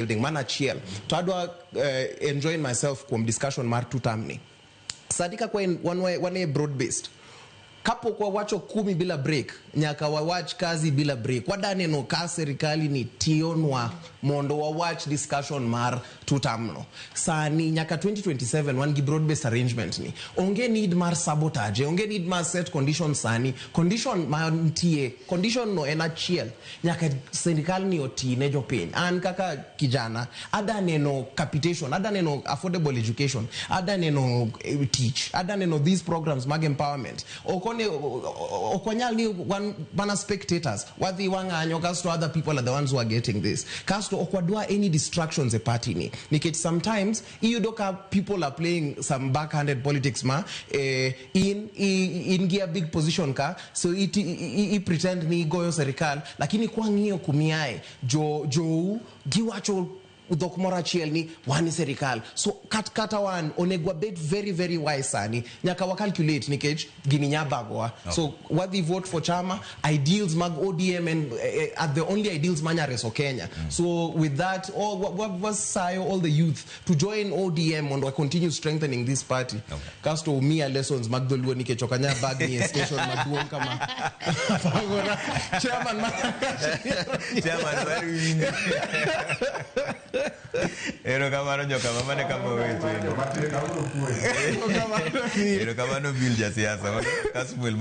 Building mano achiel to adwa enjoin myself kuom discussion mar two term ni sani kaka wan e broad based kapok wawacho kumi bila break nyaka wawach kazi bila break wada neno ka serikali ni tiyonwa mondo wawach discussion mar two term no sani nyaka 2027 wan gi broad based arrangement ni onge need mar sabotage, onge need mar set condition. Sani condition mantie, condition no en achiel: nyaka sirikal ni oti ne jopiny. An kaka kijana ada neno capitation, ada neno affordable education, ada neno tich, ada neno these programs mag empowerment. Ok ok wanyal ni wan mana spectators, wadhi wang'anyo kasto other people are the ones who are getting this. Kasto ok wadwa any distractions e party ni, nikech sometimes iyudo ka people are playing some backhanded politics ma in gi a big position ka, so i pretend ni igoyo serikal, lakini kwang'iyo kumiae jo jou giwacho dhok moro achiel ni wan e serikal. So kata wan onego wabed very very wise. Sani nyaka wa calculate nikech gini nya bagowa. So wadhi vote for chama ideals mag ODM and are the only ideals manya reso Kenya. So with that, oh, wasayo all the youth to join ODM mondo wa continue strengthening this party. Kasto miya lessons mag dholuo nikech ok anyal bagni e station maduong' kama. Pagora chairman ma Chairman mar winjo. Erokamano jokama mane kama weche. Erokamano Bill jasiasa. Kasmuel.